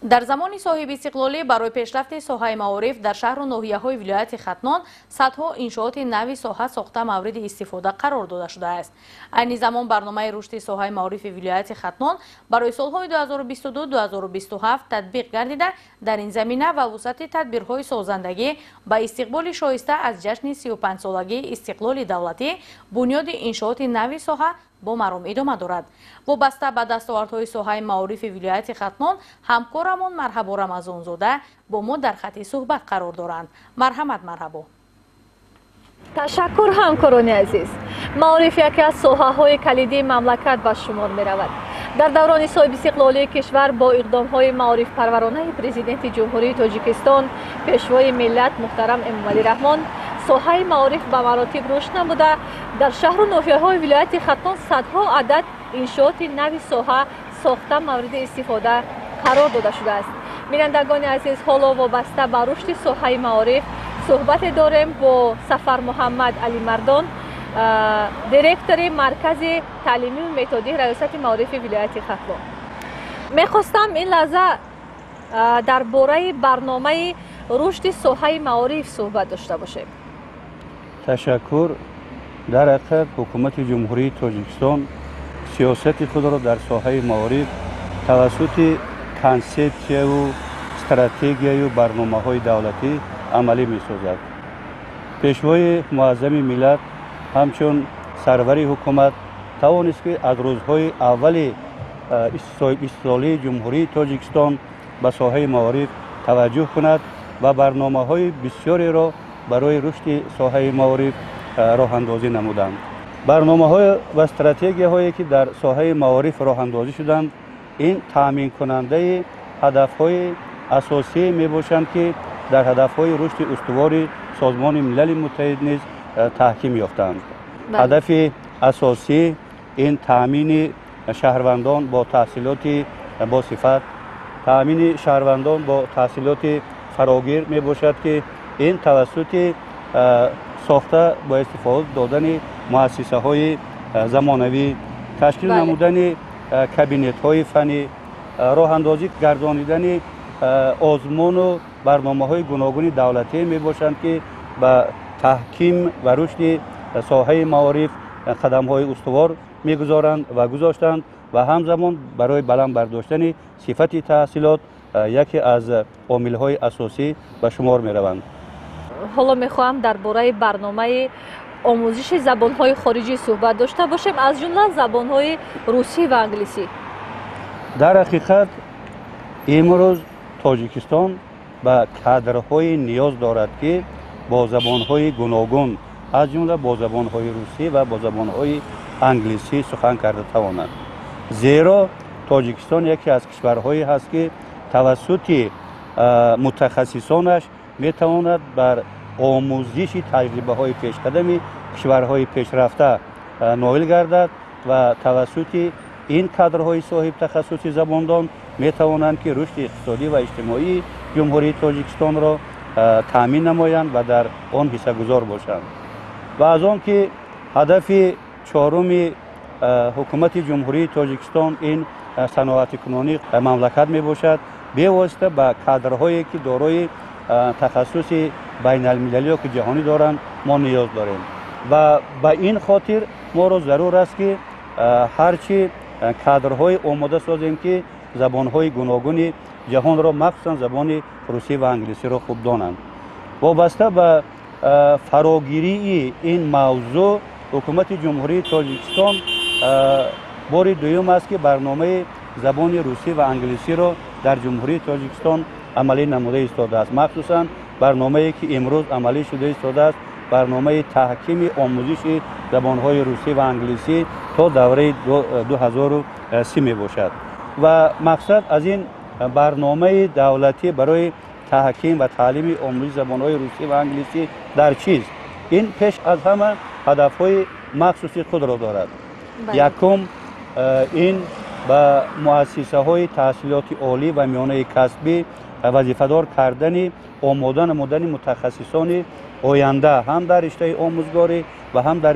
Дар замони соҳибистиқлолӣ барои пешрафти соҳаи маориф дар шаҳру ноҳияҳои вилояти Хатлон садҳо иншооти нави соҳа сохта мавриди истифода қарор дода шудааст. Айни замон барномаи рушди соҳаи маорифи вилояти Хатлон барои солҳои 2022-2027 татбиқ гардида, дар ин замина ва вусъати тадбирҳои созандагӣ ба истиқболи шоиста аз ҷашни 35-солагии истиқлоли давлатӣ бунёди иншооти нави соҳа бо маром идома дорад. Вобаста ба дастовардҳои соҳаи маорифи вилояти Хатлон ҳамкорамон Марҳабо Рамазонзода бо мо дар хати суҳбат қарор доранд. Марҳамат, Марҳабо. Ташаккур, ҳамкорони азиз. Маориф яке аз соҳаҳои калидии мамлакат ба шумор меравад. Дар даврони соҳибистиқлолии кишвар бо иқдомҳои маорифпарваронаи Президенти Ҷумҳурии Тоҷикистон, Пешвои миллат муҳтарам Эмомалӣ Раҳмон соҳаи маориф ба маротиб рушд намуда, дар шаҳру ноҳияҳои вилояти Хатлон садҳо адад иншооти нави соҳа сохта мавриди истифода қарор дода шудааст. Бинандагони азиз, ҳоло вобаста ба рушди соҳаи маориф суҳбате дорем бо Сафармуҳаммад Алимардон, директори Маркази таълимию методии Раёсати маорифи вилояти Хатлон. Мехостам ин лаҳза дар бораи барномаи рушди соҳаи маориф суҳбат дошта бошем. Ташаккур. Дар ҳақиқат, Ҳукумати Ҷумҳурии Тоҷикистон сиёсати худро дар соҳаи маориф тавассути консепсияву стратегияю барномаҳои давлатӣ амалӣ месозад. Пешвои муаззами миллат ҳамчун сарвари ҳукумат тавонист, ки аз рӯзҳои аввали истиқлолии Ҷумҳурии Тоҷикистон ба соҳаи маориф таваҷҷӯҳ кунад ва барномаҳои бисёреро барои рушди соҳаи маориф роҳандозӣ намуданд. Барномаҳо ва стратегияҳое, ки дар соҳаи маориф роҳандозӣ шуданд, ин таъминкунандаи ҳадафҳои асосие мебошанд, ки дар ҳадафҳои рушди устувори Созмони Милали Муттаҳид низ таҳким ёфтанд. Ҳадафи асосӣ ин таъмини шаҳрвандон бо таҳсилоти босифат, таъмини шаҳрвандон бо таҳсилоти фарогир мебошад, ки ин тавассути сохта бо истифода додани муассисаҳои замонавӣ, ташкил намудани кабинетҳои фаннӣ, роҳандозӣ гардонидани озмуну барномаҳои гуногуни давлатӣ мебошанд, ки ба таҳким ва рушди соҳаи маориф қадамҳои устувор мегузоранд ва гузоштанд ва ҳамзамон барои баланд бардоштани сифати таҳсилот яке аз омилҳои асосӣ ба шумор мераванд. Ҳоло мехоҳам дар бораи барномаи омӯзиши забонҳои хориҷӣ суҳбат дошта бошем, аз ҷумла забонҳои русӣ ва англисӣ. Дар ҳақиқат, имрӯз Тоҷикистон ба кадрҳое ниёз дорад, ки бо забонҳои гуногун, аз ҷумла бо забонҳои русӣ ва бо забонҳои англисӣ сухан карда тавонад, зеро Тоҷикистон яке аз кишварҳое ҳаст, ки тавассути мутахассисонаш метавонад бар омӯзиши таҷрибаҳои пешқадами кишварҳои пешрафта ноил гардад ва тавассути ин кадрҳои соҳибтахассуси забондон метавонанд, ки рушди иқтисодӣ ва иҷтимоии Ҷумҳурии Тоҷикистонро таъмин намоянд ва дар он ҳиссагузор бошанд. Ва аз он ки ҳадафи чоруми Ҳукумати Ҷумҳурии Тоҷикистон ин саноатикунонии мамлакат мебошад, бевосита ба кадрҳое, ки дорои тахассуси байналмилалӣ ё ки ҷаҳонӣ доранд, мо ниёз дорем ва ба ин хотир моро зарур аст, ки ҳарчи кадрҳои омода созем, ки забонҳои гуногуни ҷаҳонро, махсусан забони русӣ ва англисиро хуб донанд. Вобаста ба фарогирии ин мавзӯъ Ҳукумати Ҷумҳурии Тоҷикистон бори дуюм аст, ки барномаи забони русӣ ва англисиро дар Ҷумҳурии Тоҷикистон амалӣ намуда истодааст. Махсусан барномае, ки имрӯз амалӣ шуда истодааст, барномаи таҳкими омӯзиши забонҳои русӣ ва англисӣ то давраи 2030 мебошад. Ва мақсад аз ин барномаи давлатӣ барои таҳким ва таълими омӯзиши забонҳои русӣ ва англисӣ дар чист? Ин пеш аз ҳама ҳадафҳои махсуси худро дорад. Якум, ин ба муассисаҳои таҳсилоти олӣ ва миёнаи касбӣ вазифадор кардани омода намудани мутахассисони оянда ҳам дар риштаи омӯзгорӣ ва ҳам дар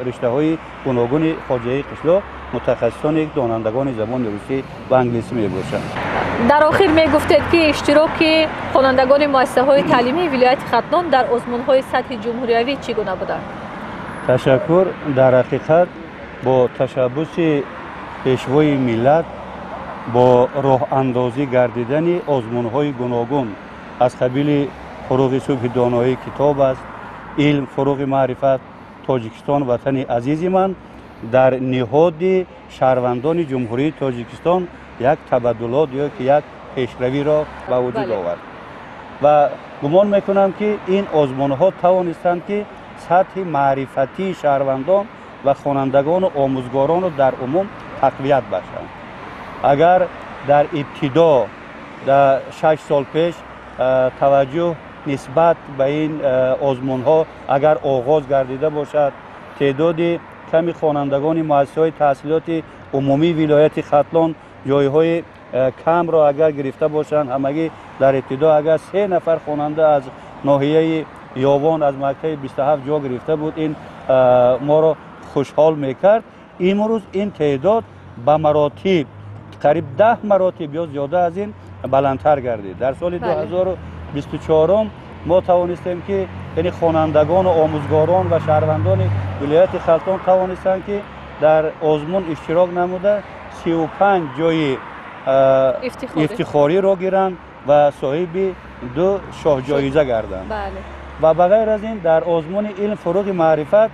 риштаҳои гуногуни хоҷагии қишлоқ, мутахассисони донандагони забони русӣ ва англисӣ мебошанд. Дар охир мегуфтед, ки иштироки хонандагони муассисаҳои таълимии вилояти Хатлон дар озмунҳои сатҳи ҷумҳуриявӣ чӣ гуна буданд? Ташаккур. Дар ҳақиқат бо ташаббуси Пешвои миллат, бо роҳандозӣ гардидани озмунҳои гуногун аз қабили «Фуруғи субҳи доноӣ китоб аст», «Илм фуруғи маърифат», «Тоҷикистон ватани азизи ман», дар ниҳоди шаҳрвандони Ҷумҳурии Тоҷикистон як табаддулот ё ки як пешравиро ба вуҷуд овард ва гумон мекунам, ки ин озмунҳо тавонистанд, ки сатҳи маърифатии шаҳрвандон ва хонандагону омӯзгоронро дар умум тақвият бахшанд. Агар дар ибтидо, дар 6 сол пеш, таваҷҷӯҳ нисбат ба ин озмунҳо агар оғоз гардида бошад, теъдоди ками хонандагони муассисаҳои таҳсилоти умумии вилояти Хатлон ҷойҳои камро агар гирифта бошанд, ҳамагӣ дар ибтидо агар се нафар хонанда аз ноҳияи Ёвон аз мактаби 27 ҷо гирифта буд, ин моро хушҳол мекард. Имрӯз ин теъдод ба маротиб, қариб 10 маротиб ё зиёда аз ин баландтар гардид. Дар соли 2024 мо тавонистем, ки яъне хонандагону омӯзгорон ва шаҳрвандони вилояти Хатлон тавонистанд, ки дар озмун иштирок намуда, 35 ҷои ифтихориро гиранд ва соҳиби ду шоҳҷоиза гарданд. Ва ба ғайр аз ин, дар озмуни «Илм фуруғи маърифат»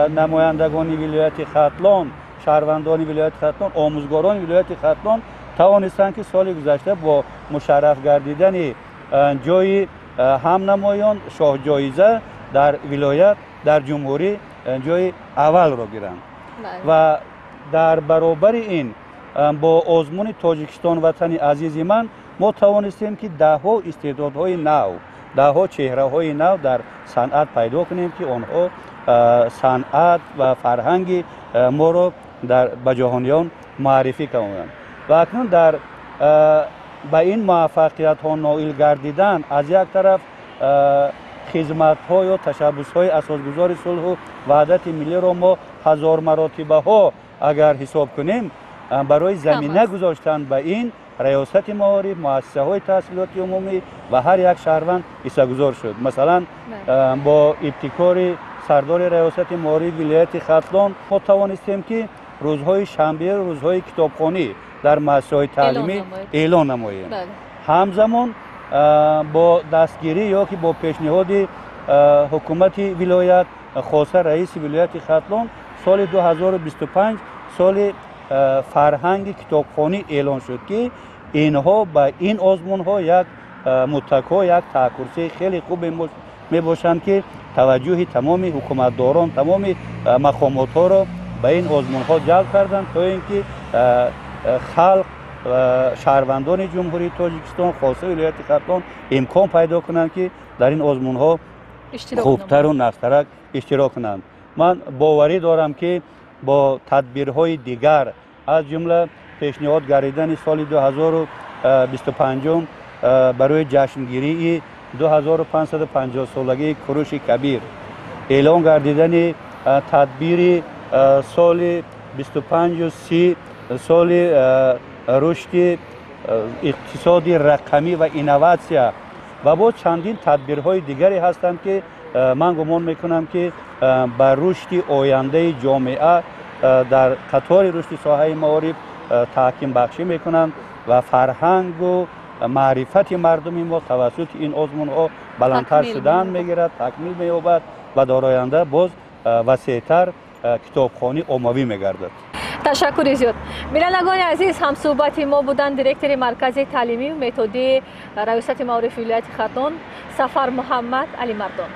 намояндагони вилояти Хатлон, шаҳрвандони вилояти Хатлон, омӯзгорони вилояти Хатлон тавонистанд, ки соли гузашта бо мушарраф гардидани ҷои ҳам намоён, шоҳҷоиза дар вилоят, дар ҷумҳурӣ ҷои аввалро гиранд. Ва дар баробари ин, бо озмуни «Тоҷикистон ватани азизи ман» мо тавонистем, ки даҳҳо истеъдодҳои нав, даҳҳо чеҳраҳои нав дар санъат пайдо кунем, ки онҳо санъат ва фарҳанги моро ба ҷаҳониён муаррифӣ кунанд. Ва акнун дар ба ин муваффақиятҳо ноил гардидан, аз як тараф, хизматҳо ё ташаббусҳои Асосгузори сулҳу ваҳдати миллиро мо ҳазор маротибаҳо агар ҳисоб кунем, барои замина гузоштан ба ин Раёсати маориф, муассисаҳои таҳсилоти умумӣ ва ҳар як шаҳрванд ҳиссагузор шуд. Масалан, бо ибтикори сардори Раёсати маориф вилояти Хатлон мо тавонистем, ки рӯзҳои шанбе рӯзҳои китобхонӣ дар муассисаҳои таълимӣ эълон намоем. Ҳамзамон бо дастгирӣ ё ки бо пешниҳоди ҳукумати вилоят, хоса раиси вилояти Хатлон, соли 2025 соли фарҳанги китобхонӣ эълон шуд, ки инҳо ба ин озмунҳо як муттако, як таҳкурсии хеле хуб мебошанд, ки таваҷҷӯҳи тамоми ҳукуматдорон, тамоми мақомотҳоро ба ин озмунҳо ҷалб карданд, то ин ки халқ, шаҳрвандони Ҷумҳурии Тоҷикистон, хоса вилояти Хатлон, имкон пайдо кунанд, ки дар ин озмунҳо хубтару нағзтарак иштирок кунанд. Ман боварӣ дорам, ки бо тадбирҳои дигар, аз ҷумла пешниҳод гардидани соли 2025 барои ҷашнгирии 2550 солагии Куруши Кабир, эълон гардидани тадбири соли 25-30, соли рушди иқтисоди рақамӣ ва инноватсия ва боз чандин тадбирҳои дигаре ҳастанд, ки ман гумон мекунам, ки ба рушди ояндаи ҷомеа дар қатори рушди соҳаи маориф таҳкимбахшӣ мекунанд ва фарҳангу маърифати мардуми мо тавассути ин озмунҳо баландтар шудан мегирад, такмил меёбад ва дар оянда боз васеътар китобхонӣ оммавӣ мегардад. Ташаккури зиёд. Бинандагони азиз, ҳамсӯҳбати мо буданд директори маркази таълимию методии Раёсати маорифи вилояти Хатлон Сафар Муҳаммад Алимардон.